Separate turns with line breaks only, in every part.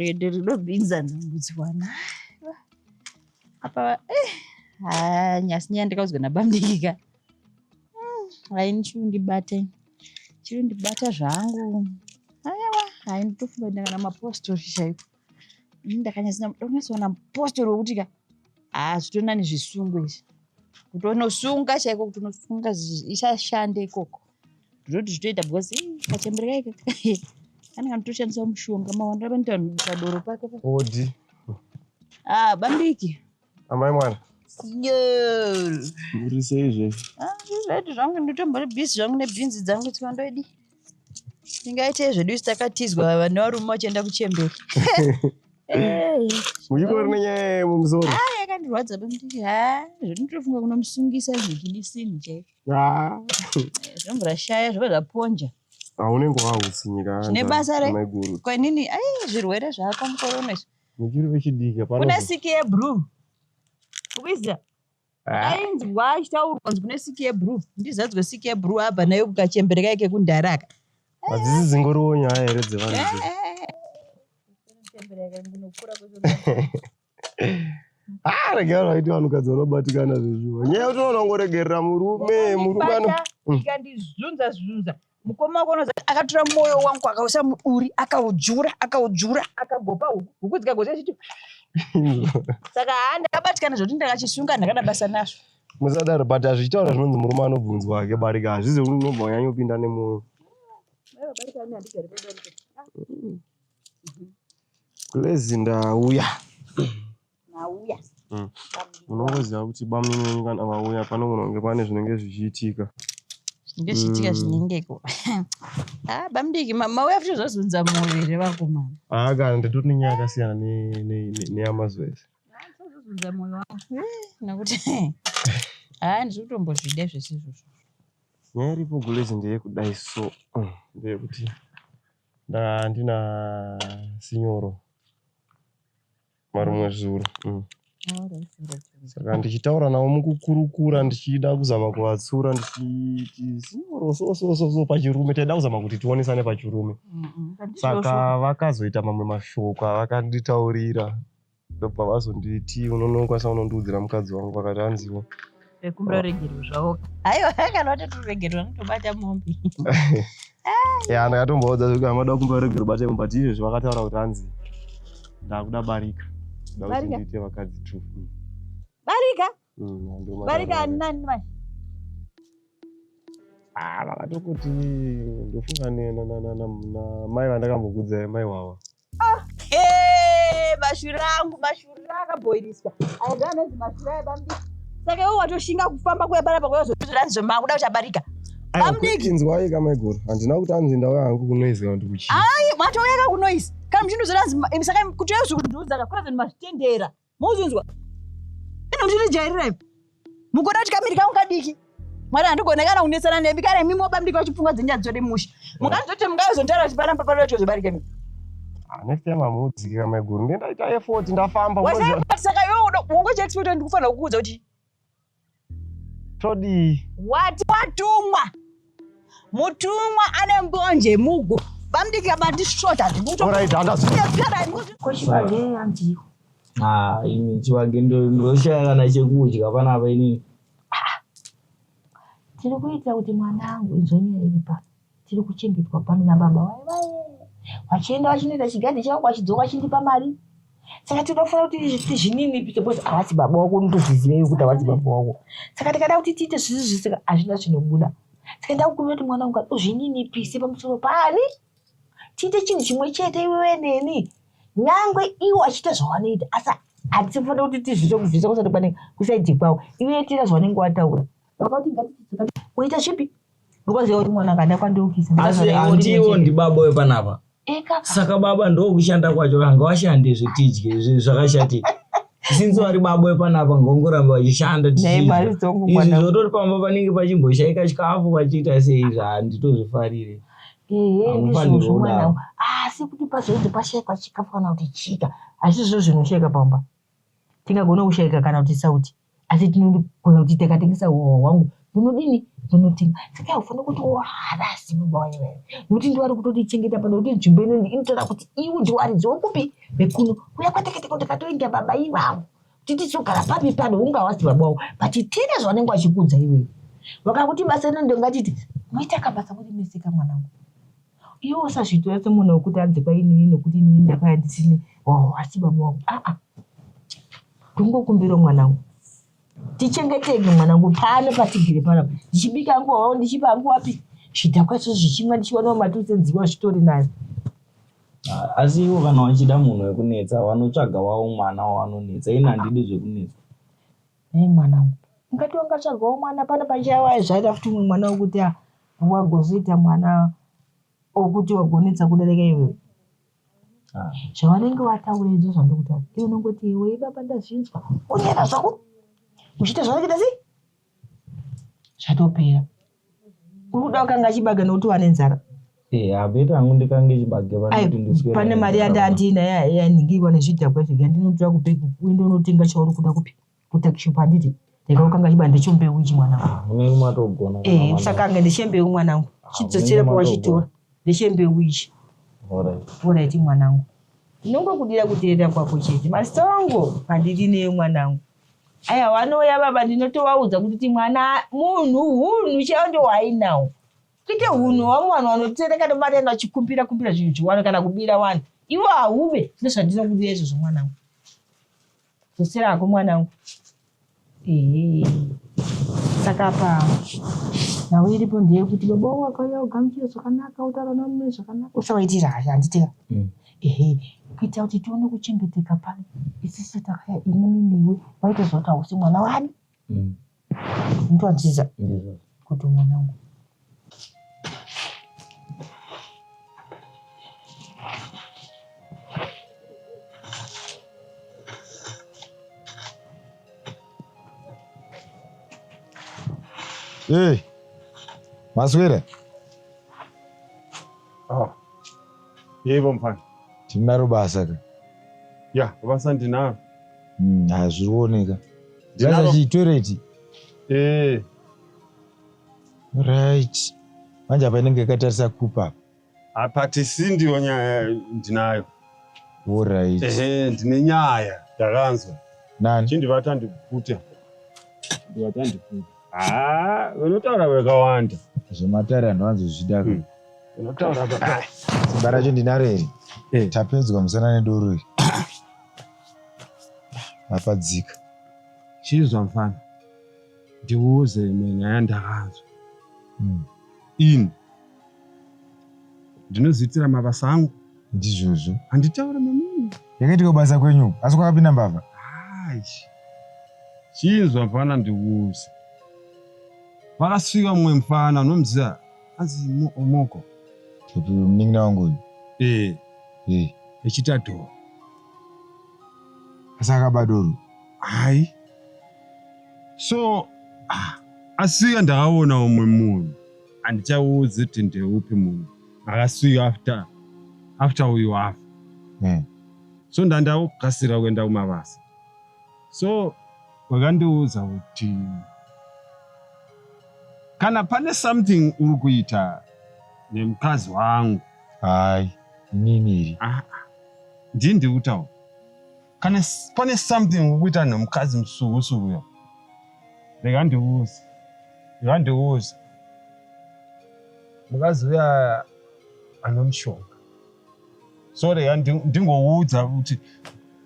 Rwendo runobvinza nhumbudzwana. Apa eh haa nyasi nyaya ndakaudzwa nabamdiki ka. Haini chirundibata. Chirundibata zvangu. Aiwa, hayi nditofunga kuti kana mapostori chaiko. Ini ndakanyatsa ndakanyatsoona mupostori wekuti ka haa zvitonani zvisungo izvi. Kutonosunga chaiko kutonosunga isashande ikoko. Ndinoti zvitoita because ii, kachembere kaika kane kanotoshandisa mushonga mawandiro avanoita vanhu padoro pake.
Odi.
Ah, bambiki.
Amai mwana.
Signor.
Muri sei zve?
Ah, zvaiti zvangu nditombori busy zvangu nebhinzi dzangu tsika ndoidi. Tingaite zvedu isu takatizwa vane varume vachienda kuchembere. Hey.
Muchingori nenyaya yemumusoro.
Ah, yakandirwadza bamdiki. Ha, zvinotofunga kunomusungisa zvichidisini chaiko.
Ah.
Zvinomvura shaya zvobva zvaponja.
Haunenge wahutsinye ka.
Zvine basa re-
Maiguru.
Kwenini, ai zvirwere zvako mukore uno izvi.
Muchiri vechidiki hapana.
Kune siki yeblue. Ukuiziva?
Ah.
Ainzwa achitaurwa kunzi kune siki yeblue. Ndizadzwe siki yeblue abva nayo kukachembere kaye kekundharaka.
Hadzisi dzingoriwo nyaya here dzevanhu idzi? Ah, rega vanhu vaiti vanhukadzi vanobatikana zveshuwa. Nyaya yekuti unoona kungoregerera murume, murume ano.
Ikandizunza zunza. Mukoma wako unoziva akatora mwoyo wangu akauisa muduri akaudzvura akaudzvura akagopa huku huku dzikagoza chiti saka haa ndakabatikana zvekuti ndakachisunga ndakada basa nazvo.
Musadaro but hazvichitaura zvinonzi murume anobvunzwa hake barika hazvizi kuti unobva wanyanyopinda nemwoyo. Kulezi ndauya.
Nauya.
Unongoziva kuti bamunini wenyu kana vauya panogona kunge pane zvinenge zvichiitika.
Zvinenge zvichiitika zvinengeko. Ah, bamudiki mauya futi zvazunza mwoyo here vakomana?
Ah, kana nditori nenyaya yakasiyana neyamazuva ese.
Zvazunza mwoyo wangu. Eh, Nokuti haa ndiri kutombozvida zvese izvozvo.
Nyaya iripo Gulezi ndeyekudai so ndeyekuti ndandina sinyoro marumwe zuro. Saka ndichitaura navo mukukurukura ndichida kuzama kuvatsura ndichiti sinyoro so so so so pachirume taida kuzama kuti tionesane pachirume. Saka vakazoita mamwe mashoko avakanditaurira ndobva vazonditi unonokwanisa unondiudzira mukadzi wangu vakati hanziwo
Vekumbira ruregerero zvavo. Haiwa kana watoti ruregerero vanotobata mombe.
Ya, ndakatomboudza zvekuti amada kumbira ruregerero bate mombe but izvezvi vakataura kuti hanzi ndakuda barika. Ndakuda kuti
Barika?
ndiite vakadzi two.
Barika,
Ndio
barika
matauriro
ani nani manje?
Ah, vakatokoti ndofunga namai vandakambokudzai mai wawa.
Hey, mashura angu mashura akabhoiriswa aya ndo anonzi mashura ebamdiki saka iwe watoshinga kufamba kuya panapa kuyazoranzve makuda kuchabarika Bamdiki.
Inzwai kamaiguru handina kuti anzi ndauya hangu kunoise kana kuti kuchii.
Ai, matouya ka kunoise kana muchindozoranzi saka kuti uye zvikundiudza ka kuna zvinhu mazvitendera muzvinzwa ino muchindijairira imi mugoda kuti kamiri kangu kadiki mwari handigone kana kunetsana nemi kana imi mobamdiki vachipfungwa dzenyu hadzitode mushe mungazoti mungazontaura kuti panapa panoda chozobarika imi
Ah, next time hamuudziki kamaiguru ndiye ndaita effort ndafamba ungoziva-
Wasai- saka iwe ungochiexpecta kuti ndikufanira kukuudza kuti
todii
wati watumwa mutumwa ane mbonje mugo bamdiki abandisvota
Alright, handazi-
Kochibage handiyo.
Ah, ini chibage ndoshaya kana chekudya panapa inini.
Tiri kuita kuti mwanangu inzwa nyaya iri pano. Tiri kuchengetwa pano nababa vaye vaye. Vachienda vachinoita chigadhi chavo vachidzoka vachindipa mari. Saka tinofanira kuti tizvininipise because havasi baba wako unotozviziva iwe kuti havasi baba wako. Saka tikada kuti tiite zvisi zvisi hazvina zvinobuda. Saka ndakukumbira kuti mwanangu uzvininipise pamusoro paani? Tiite chinhu chimwe chete iwewe neni. Nyangwe iwo achiita zvawanoita asi hatifanira kuti tizviite kubvisa kusati kwane kusaidi kwavo. Iwe itira zvaunenge wataura. Vakati ngatichidzoka uita zvipi? Ukaziva kuti mwana akada kwandiukisa.
Asi handiwo ndibaba wepanapa.
Eka.
Saka baba ndokushanda kwacho kanga washande zvetidye zvakashati. Since vari baba wepanapa ngongoramba vachishanda
Nei mari
tichidya.
dzangu
Izvi
mwana.
zvotori pamba panenge pachimboshaika chikafu vachiita sei handitozvifarire.
Ehe
Hamufanirwi
ndizvozvo
kudaro.
mwanangu. Asi kuti pazoiti pashaikwa chikafu kana kuti chika hazvizvo zvinoshaika pamba. Tingagona kushaika kana kuti sauti. Asi tinogona kuti takatengesa hohwa hwangu ndinodini? Unotenga. Saka haufaniri kuti uharasi baba wayo vayo. Nokuti ndiwo ari kutotichengeta pano nokuti nzvimbo ino inotoda kuti iwe ndiwo aridzi wokupi vekuno. Kuya kwatakateka takatoenda baba ivavo. Kuti tizogara papi pano unga hawasi baba wavo. But tera zvavanenge vachikuudza iwewe. Vakakuti basa rino ndongatiti moita kabasa muri mese ka mwanangu. Iwe usazvitora semunhu wekuti anzi kwainini nokuti inini ndakauya ndisini hawasi baba wangu. Aa. Ndingokumbira mwanangu. Tichengeteke mwanangu pano patigere panapa. Ndichibika hangu wawo ndichipa hangu wapi. Zvidhakwa izvozvo zvichimwa ndichiwanawo matusenziwa zvitori nani.
Ah, asi ivo kana vachida munhu wekunetsa vanotsvaga wavo mwana wavanonetsa ini handidi zvekunetsa.
Nhai mwanangu. Ungati wangatsvagawo mwana pano pachaiwa zvaita futi umwe mwana wekuti ah, wagozoita mwana wekuti wagonetsa kudarika iwewe.
Ah.
Zvavanenge vataura izvo zvandokutaura. Iwe unongoti iwe baba ndazvinzwa. Unyara zvako. Uchiita zvavanoita sei? Zvatopera. Uri kuda kukanga chibage nokuti wane nzara.
Eh, abeta hangu ndikange chibage pano
Ai,
kuti ndiswere
pane mari
nenzara.
yandandina yanhingirwa nezvidhakwa zvega ndinotora kubhegi uende unotenga chauri kuda kupi kutakishopu handiti ndikakukanga chibage ndechembeu ichi mwanangu.
Ah, Munenge matogona. kana
Eh,
mwana.
usakange ndechembeu mwanangu.
Ah,
Chidzosera
munenge
pawachitora. Ndechembeu ichi.
Alright.
Alright mwanangu. Ndinongokudira kuteerera kwako chete. Masongo handidi neyo mwanangu. Aya vanouya baba ndinotovaudza kuti ti mwana munhu hunhu chaiwo ndo hwainawo. Kuite hunhu hwamwe vanhu vanotereka nomatenda vachikumbira kumbira zvinhu zviwano kana kubira vanhu. Iwe haube ndozvandinokudira izvozvo mwanangu. Dzosera hako mwanangu. Ehe. Saka apa nhau iripo ndeyekuti baba wangu akauya ugamuchire zvakanaka utaura navo zvakanaka usawaitira hasha handiti ka?
Mm.
Ehe, kuita kuti tione kuchengeteka pano isusu takaya inini newe waitoziva kuti hausi mwana wani
Mm.
ndonzidza
Ndizvo.
kuti mwana wangu
Hey, maswera
Ah. Yebo mfana.
tinaro basa ka
Ya, basa ndinaro.
Mm, hazviri kuoneka
Ndinaro.
basa chitoireti
Eh,
right manje apa inenge yakatarisa kupa apa
apa tisindiyo nyaya ndinayo.
Alright.
Ehe, ndine nyaya ndakanzwa.
Nani?
Chindivata ndipute. Ndivata ndipute. Ah, vanotaura vakawanda.
Zvematare handiwanzozvida ka.
Vanotaura vakawanda.
Simba racho ndinaro here?
Eh.
Tapedzwa musana nedoro iri. Mapadzika.
Chizwa mfana. Ndiuze imwe nyaya ndakanzwa.
Mm.
Ini ndinozviitira mabasa angu.
Ndizvozvo.
Handitaure nemunhu.
Yakaitika kubasa kwenyu asi kwakapinda mbavha.
Hai. Chinzwa mfana ndikuuze. Vakasvika mumwe mfana unomuziva anzi Omoko.
Munin'ina wangu uyu.
Eh.
Eh.
Echita doro.
Asi akaba doro.
Hai. So ah, asvika ndakaona umwe munhu. Handichaudzi kuti ndeupi munhu. Akasvika after uyu afa. So ndandakukasira kuenda kumabasa. So vakandiudza kuti kana pane something uri kuita nemukadzi wangu.
Hai, inini iri.
Ah, ndini ndiri kutaura. Kana pane something uri kuita nemukadzi musukusuku uya. Rega ndiuze. Rega ndiuze. Mukadzi uya anomushonga. So rega ndingoudza kuti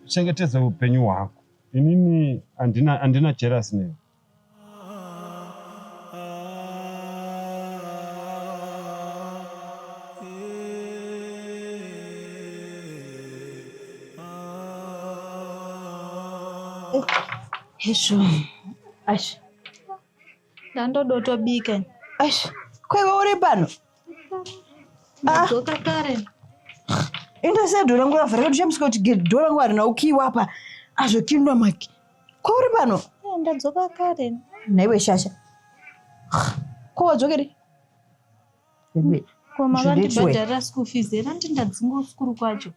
chengetedza upenyu hwako. Inini handina jealous newe.
Hezvo. Aish.
Ndandodotobika.
Aish. Kwaiwe uri pano?
Ndadzoka kare.
Indose dhora rangu ravharika tichamisika kuti dhora rangu harina kukiiwa apa. Azokindwa maki. Ko uri pano?
Ndadzoka kare.
Nhaiwe shasha. Ko wadzokeri?
Ko makandibhadharira school fees here? Andi ndadzingwa kuchikuru kwacho.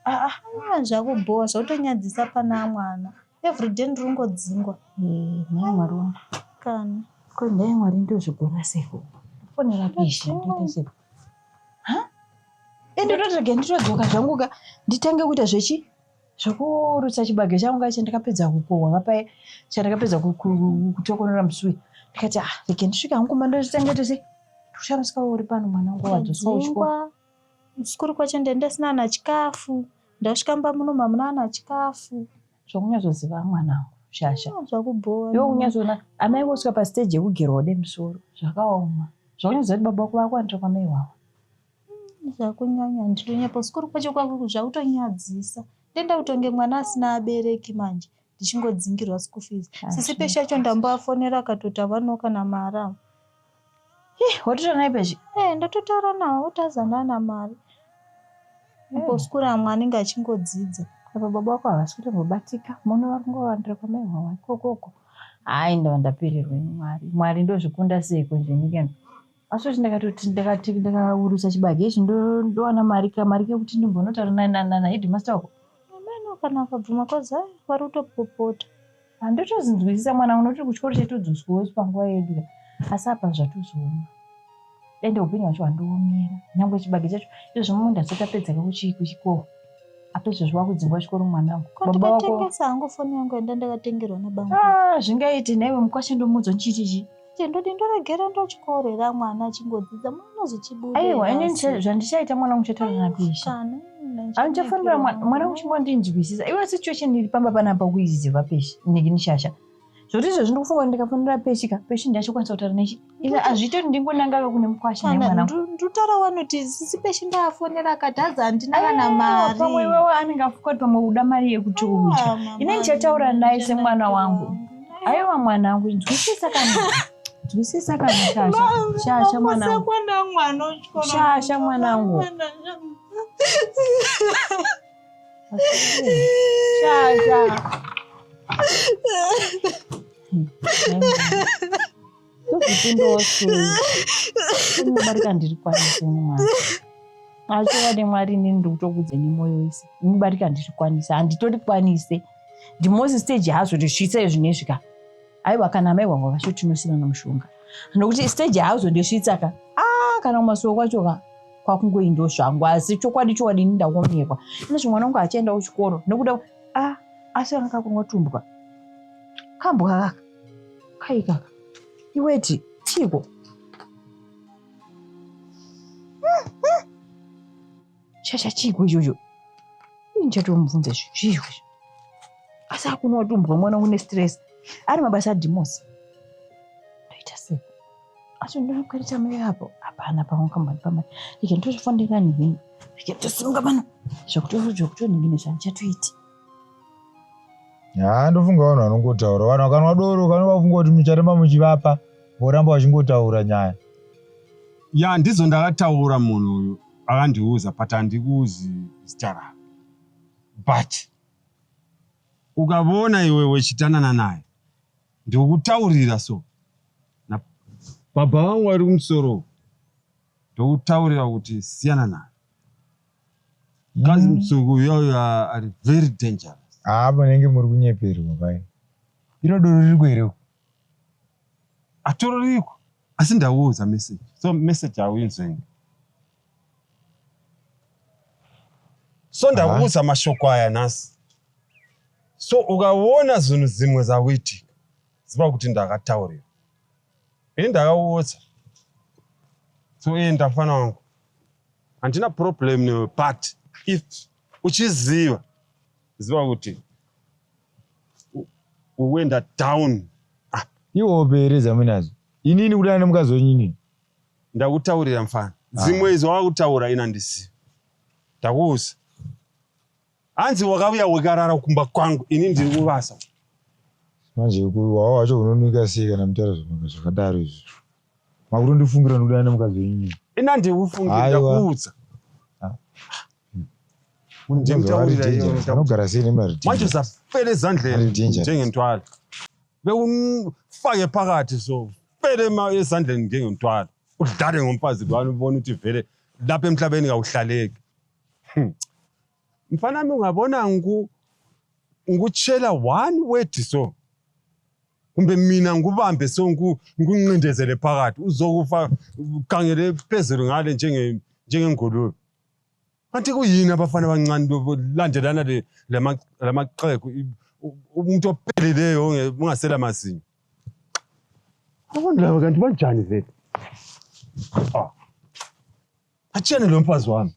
Ah,
ah. Zvakubhowa zvotonyadzisa pana mwana. Every day ndiri kungodzingwa.
Nhai Mwari wangu.
Kana.
Ko nhai Mwari ndozvigona seiko? Fonera peshe ndoita seiko? Ha? Ende ndototi rega nditodzoka zvangu ka nditange kuita zvechi zvekurutsa chibage changu ka chandakapedza kukohwa ka paye chandakapedza kutokonora musi uyu. Ndikati ah rega ndisvike hangu kumba ndotanga kuita sei? Ndikushamisika uri pano mwana wangu wadzoswa kuchikoro.
Kuchikoro kwacho ndandisina kana chikafu. Ndasvika mumba muno hamuna kana chikafu.
Zvakunyatsoziva mwanangu shasha.
Ah, Zvakubhowa.
Iwe kunyatsoona amai vosvika pastage yekugerwa ude musoro zvakaoma. Zvakunyatsoziva kuti baba vako vakuwanira kwamai wavo.
Zvakunyanya ndinonyepa kuchikoro kwacho kwako zvakutonyadzisa. Ndenda kutonge mwana asina abereki manje ndichingodzingirwa school fees. Sisi Peshe yacho ndamboafonera akatoti havanawo kana mari ava.
Ih, watotaura naye Peshe?
Eh, ndatotaura nawo oti azana ana mari. Apo skuru amwe anenge achingodzidza.
Apa baba vako havasi kutombobatika. Muno vari kungowandira kwamai hwahwa ikokoko. Hayi ndava ndapererwa ini Mwari. Mwari ndozvikunda seiko nje nyika. Asi kuti ndakatoti ndakati ndakaurutsa chibage ichi ndowana mari kamari kekuti ndimbonotaura naheadmaster wako.
Ameno kana akabvuma kozi hai vari kutopopota.
Handotozinzwisisa mwana unoti kuchikoro chetudzoswawo panguva yedu asi apa zvatozooma. Ende upenyu hwacho hwandiomera nyangwe chibage chacho izvozvo mumunda tisati tapedza kuchikohwa apa izvozvo wakudzingwa chikoro mwanangu.
Ko
Baba wako
ndikatengesa hangu foni yangu yanda ndakatengerwa nabangu.
Ah, zvingaite nhaiwe mukwasha ndomuudza ndichiti chii?
Che ndodi ndoregera ndochikorera mwana achingodzidza mwana zvichibuda.
Aiwa ini zvandichaita mwana wangu chataura naPesha. Andichafanira mwana wangu chingondinzwisisa. Iwe situation iri pamba panapa kuiziva Pesha nini shasha. Zvoti izvozvi ndikufunga kuti ndikafonera Peshi ka Peshi ndiachokwanisa kutaura nechi. Ini hazviite kuti ndingonanga kune mukwasha
Kana
nemwana wangu.
ndutaura wanoti sisi Peshi ndafonera akati hanzi handina kana mari.
Pamwe iwewe anenge afuka kuti pamwe uda mari yekuti udya.
Ah, mama,
Ini ndichataura naye semwana wangu. Aiwa mwanangu nzwisisa kana. Nzwisisa kana shasha. Shasha mwanangu. Shasha mwanangu. Shasha. Tozvipindawo sei? Unobarika ndiri kwanise mwana. Achokwadi Mwari inini ndikutokudza nemoyo wese. Unobarika ndiri kwanise, handitorikwanise. Ndimosi stage haazondisvitsa izvinezvi ka. Aiwa kana amai wangu vacho tinosiyana mushonga. Nokuti stage haazondisvitsa ka. Ah kana kumasuwo kwacho ka kwakungoindo zvangu asi chokwadi chokwadi ini ndaomerwa. Inozvi mwana wangu achaenda kuchikoro nekuda ah asi anga kakungotumbwa. Kambwa kaka. Kai kaka. Iweti chiko. Chacha chiko ichocho. Ini ndichatomubvunza izvi zviiko izvi. Asi akunotumbwa mwana une stress. Ari mabasa adhimosi. Ndoita sei? Asi ndinokwereta mai apo hapana pamwe kambani pamai. Ndike ndozvifonera nhingi. Ndike ndosimuka pano. Zvekutonhingi nezvandichatoiti.
Haa ndofunga vanhu vanongotaura vanhu vakanwa doro kana vafunga kuti mucharamba muchivapa voramba vachingotaura nyaya.
Ya ndizo ndakataura munhu uyu akandiuza but handikuuzi zita rake but ukavona iwe wechitanana naye ndikukutaurira so na baba vangu vari kumusoro ndokutaurira kuti siyana naye Mukadzi mutsvuku uyoyo ari very dangerous.
Haa munenge muri kunyeperwa pai. Iro doro ririko here uko?
Atoro ririko asi ndakuudza message. So message hauinzwengi. So ndakuudza mashoko aya nhasi. So ukaona zvinhu zimwe zakuitika ziva kuti ndakataurira. Ini ndakakuudza. So enda mfana wangu. Handina problem newe but if uchiziva ziva kuti uwenda down up.
Ihope here dzamuinadzo? Inini kudana nemukadzi wenyu inini?
Ndakutaurira mfana. Dzimwe idzo wakutaura ini handisivi. Ndakuudza. Hanzi wakauya wekarara kumba kwangu ini ndiri kubasa.
Manje hwawa hwacho hunonwika sei kana mutaura zvakadaro izvi? Makutondifungira ndikudana nemukadzi wenyu inini.
Ini handikufungira
Aiwa.
ndakuudza. Ndimtaurira iwe.
Anogara sei nemari
Manje uzafela ezandleni
Ari dangerous.
njengentwala. Bewufake phakathi so fele ezandleni njengentwala. Udlale ngomfazi lwana ubone ukuthi vele lapha emhlabeni kawuhlaleki. Mfana wami ungabona ngikutshela one word so. Kumbe mina ngikubambe so ngikuncindezele phakathi uzokufa ukhangele phezulu ngale njenge njengengulube. Kanti kuyini abafana abancane landelana lamaxhegu umuntu ophelileyo ungasela mazinyo. Abantu laba kanti banjani vele? Ah. Atshene lo mfazi wami.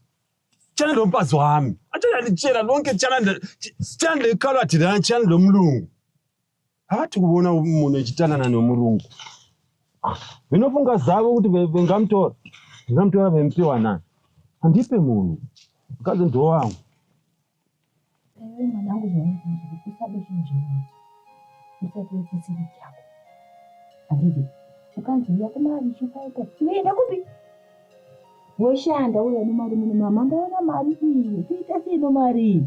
Tshana lo mfazi wami. Atshana litshela lonke tshana tshana lekhalwathi la tshana lo mlungu. Hathi kubona umuntu echitanana nomurungu. Vinofunga zavo kuti vengamutora. Vengamutora vemupiwa nani? Andipe munhu. Mukadzi ndowangu.
Iwe mwanangu zvaunenge kuti usabe zvinhu zvevanhu. Usatore chisiri chako. Handiti ukanzi uya kumari chikaita iwe enda kupi? Woshanda uya nemari muno mama ndaona mari iyi toita sei nomari iyi?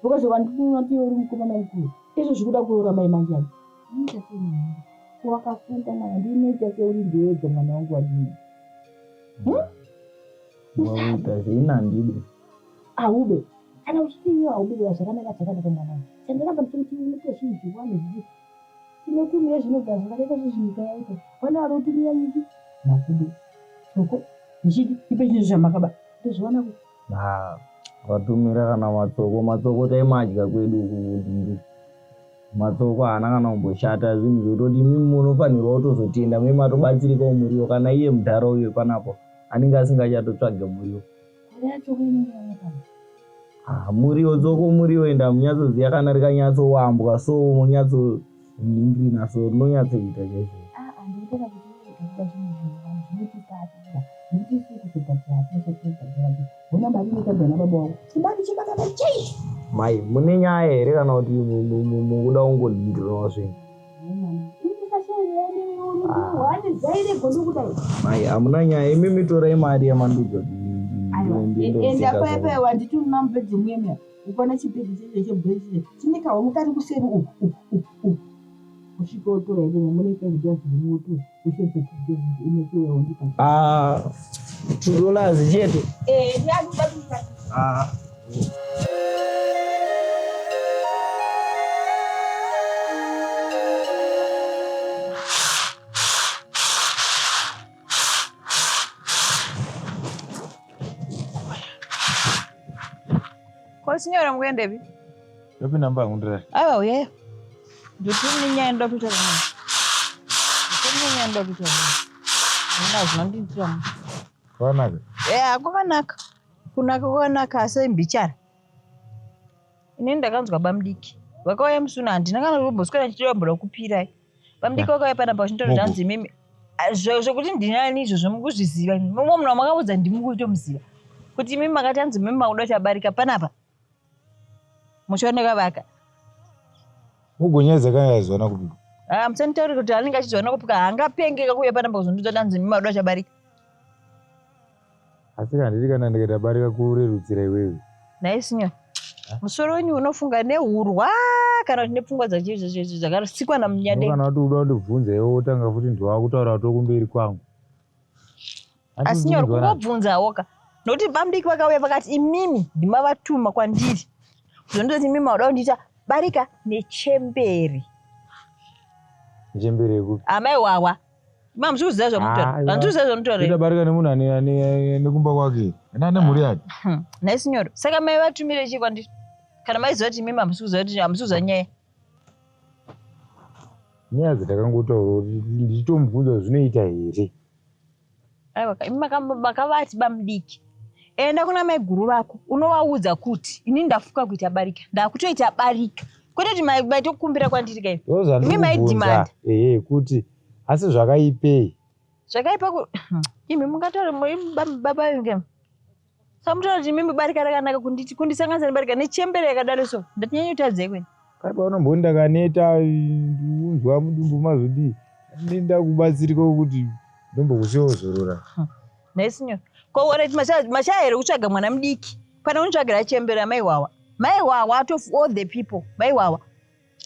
Ukazokandifunga kuti uri mukomana mukuru. Izvo zvikuda kuroora mai manje apa. Unoita sei mwana? Wakafunda mwana ndinoita seuri ndiwega mwana wangu wandino.
Wakuita sei nandidi.
Aube. Kana uchiti iwe aube zvakanaka zvakanaka mwana wangu. Chandaramba ndichikuti unoita zvinhu zviwani zvichi. Tinotumira zvinobva zvakaita sezvinyika yaita. Vana vari kutumira nyiki makudo. Soko ndichiti ipe zvinhu zvamakaba. Ndozviwana kupi?
Ah, vatumira kana matsoko matsoko taimadya kwedu uku kudingi. Matsoko haana kana kumboshata zvinhu zvekutoti imi munofanirwa kutozotenda me matobatsirikawo muriwo kana iye mudhara uyo panapo anenge asingachatotsvage muriwo. Ah, muriwo tsoko muriwo ende hamunyatsoziva kana rikanyatsowambwa so munyatsoningirina so rinonyatsoita chaizvo.
Ah, ah, ndikutaura kuti iwe zvinhu zvinotibatsira nekuti isu kuzobhadhara hatina chatinobhadhara Hona mari inotambwa nababa wako. Chimari chemakaka chei?
Mai, mune nyaya here kana kuti mukuda kungonhindirawo zvenyu? Mai, hamuna nyaya. Imimi torai mari yamandiudza kuti
Enda paya paya wanditi unoona mubhedhi muya muya. Ukaona chibhegi cheche chebhureki chine kahomwe kari kuseri uku uku uku uku. Usvike wotora imomo mune kavidhasi rimwe ushandise two imwe chiuya wondipa.
Ah, $2 chete.
Eh, ndiyakuda kuita.
Ah.
Ko sinyora mukuendepi?
Ndopinda mumba hangu ndirare.
Aiwa uyeyo. Ndotiri nenyaya ndoda kuita nayo. Ndotiri nenyaya ndoda kuita nayo. Ndina zvinondiitira mu.
Kwakanaka.
Eh, kwakanaka. Kunaka kwakanaka asi mbichana. Ini ndakanzwa bamudiki. Vakauya musi uno handina kana kumboswera ndichitombora kupirai. Bamudiki vakauya panapa vachinditaura kuti hanzi imimi ah, zvokuti ndinani izvozvo mukuzviziva. Mumwe munhu wamakaudza ndimi kutomuziva. Kuti imimi makati hanzi imimi makuda kuti abarika panapa. Muchioneka vaka.
Ugonyaya dzakanga aziwana kupi?
Ah, musanditaurire kuti anenge achiziwana kupi ka haangapengeka kuuya panapa kuzondiudza kuti hanzi imimi makuda kuti abarika.
Asi handiti kana ndikaita barika kurerutsira iwewe.
Nhai sinyora. Musoro wenyu unofunga nehurwa kana kuti nepfungwa dzakasikwa namunyadenga.
Kana kuti uda kundibvunza iwe wotanga futi ndiwakutaura to kumberi kwangu.
Asi nyora kungobvunzawo ka. Nokuti bamudiki vakauya vakati imimi ndimavatuma kwandiri. Kuzondoti imimi mauda kundiita barika nechemberi.
Nechemberi yekupi?
Amai wawa. Ma musi kuziva zvamunotaura.
Aiwa.
Handisi kuziva zvamunotaura.
Kuita barika nemunhu ane ane nekumba kwake. Ane ane mhuri yake.
Nhai sinyoro. Saka mai vatumire chii kwandiri? Kana maiziva kuti imimi hamusi kuziva kuti hamusi kuziva nyaya.
Nyaya dzatakangotaura kuti ndichitomubvunza zvinoita here.
Aiwa imi makavati bamudiki. Enda kuna maiguru vako unovaudza kuti ini ndafuka kuita barika. Ndakutoita barika. Kwete kuti maitokumbira kwandiri kai. Imi maidemand.
Ehe kuti asi zvakaipei?
Zvakaipa ku imi mungataura baba inge. Samutaura kuti imimi barika rakanaka kunditi kundisanganisa nebarika nechembere yakadaro so. Ndatinyanya kutadzei kweni.
Kaipa unomboni ndakaneta unzwa mudumbu mazodii. Ndenda kubatsirika kuti ndombokusiya uzorora.
Nhai sinyoro. Ko alright mashaya here kutsvaga mwana mudiki? Pane unitsvagira chembere amai wawa. Mai wawa out of all the people. Mai wawa.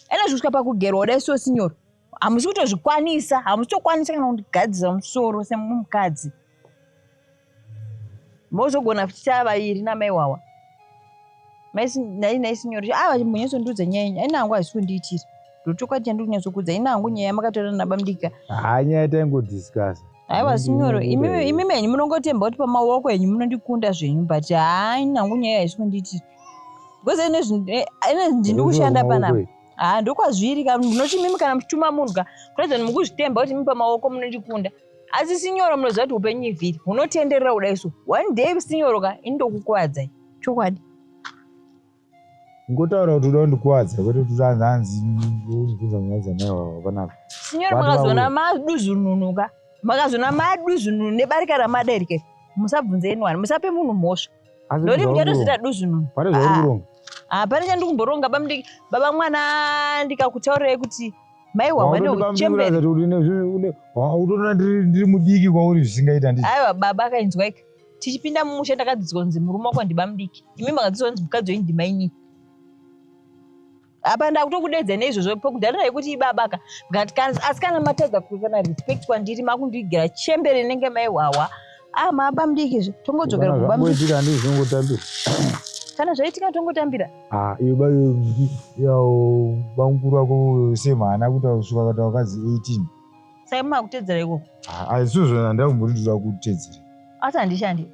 Ene zvikusvika pakugerwa kudai so sinyoro. Hamusi kutozvikwanisa, hamusi kutokwanisa kana kundigadzira musoro semumukadzi. Mozogona futi tava vaviri namai wawa. Mai nhai sinyoro. Ah, munyatso ndiudza nyaya yenyu. Aina hangu haisi kundiitira. Ndochokwadi chandiri kunyatsokuudza ini hangu nyaya yamakataura nabamdika.
Haa nyaya taingodiscussa.
Haiwa sinyoro imimi imimi henyu munongotemba kuti pamaoko henyu munondikunda zvenyu but haa ini hangu nyaya haisi kundiitira because ine zvinhu eh, ine ndini kushanda panapa. Haa ndokwazviri ka ndinoti imimi kana muchituma munhu ka kuratidza kuti mukuzvitemba kuti imi pamaoko munondikunda. Asi sinyoro munoziva kuti upenyu ivhiri hunotenderera kudai so one day sinyoro ka ini ndokukuvadzai chokwadi.
Ngotaura kuti uda kundikuvadza kwete kuti hanzi hanzi ndikubvunza nyaya dzamai wawa panapa.
Sinyoro makazoona maduzununuka makazoona maduzununu nebarika ramada iri ke musabvunze anyone musape munhu mhosva ndokuti muchatozoita duzununu.
Pane zvauri kuronga?
Ah, pane chandiri kumboronga bamudiki baba mwana ndikakutaurirai kuti mai wawa neuchembere.
Utoona ndiri mudiki kwauri zvisingaita ndizvo.
Aiwa baba akainzwaika. Tichipinda mumusha ndakadzidzwa kunzi murume wako ndibamudiki. Imi makadzidzwa kunzi mukadzi wenyu ndimainini. Apa ndakutokudeedza neizvozvo pokudhara yekuti ibaba ka. But asi kana matadza kana respect kwandiri makundigira chembere inenge mai hwahwa. Ah mabamudiki zve tongodzokera
Kana
kubamudiki.
zvangoitika handizvo zvingotambira.
Kana zvaitika tongotambira.
Ah, iyo ba iyo bamukuru wako same haana kuita kusvika kuita vakadzi 18.
Saka makutedzera ikoko.
Ah, aisizvo handambori ndoda kutedzera.
Asi handishandi.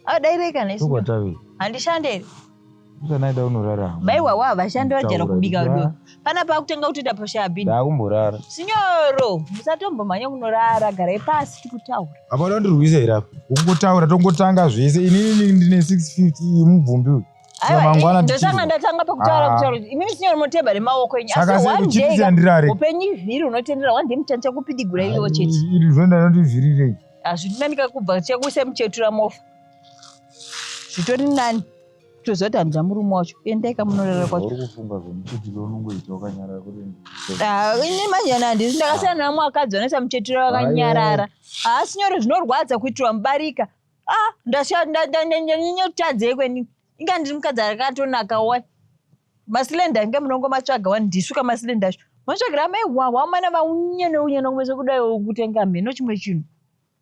Adairei kana isi.
Tokwatavi.
Handishandi here?
Usanaida unorara.
Mai wawa havashandi vajera
Kutaura
kubika
kuti,
do. Pana pakutenga kutoita pashabini.
Ndakumborara.
Sinyoro, musatombomhanya kunorara, garai pasi tikutaura.
Apa uda kundirwisa here apa? Ungotaura tongotanga zvese. Inini ndine 650 iyi mubvumbi uyu. Saka
Aiwa,
mangwana
ndotanga
tichirwa.
ndatanga pakutaura
Ah.
kutaura kuti imimi sinyoro moteba nemaoko enyu.
Saka
Asi
sei
one day
kuchipisa
ka,
ndirare?
upenyu ivhiri unotendera one day muchancha kupidigura iwo chete.
Iri zvonda ndondivhirirei.
Hazvina ndikakubva chakuisa muchetura mofa. Zvitori nani. Kutoziva kuti handina murume wacho. Endai kamunorara kwacho.
Uri kufunga zvemuchetura unongoita wakanyarara kuti
Ah, ini manje handisi ndakasiyana nevamwe vakadzi vanoisa muchetura vakanyarara. Haasi nyore zvinorwadza kuitirwa mubarika. Ah, ndanyanyotadzei kweni. Inga ndiri mukadzi akatonaka wani. Masilenda inge munongomatsvaga wani ndisu kamasilenda acho. Motsvagira mai hwahwa mana vaunyene unyene kumeso kudai kutenga mheno chimwe chinhu.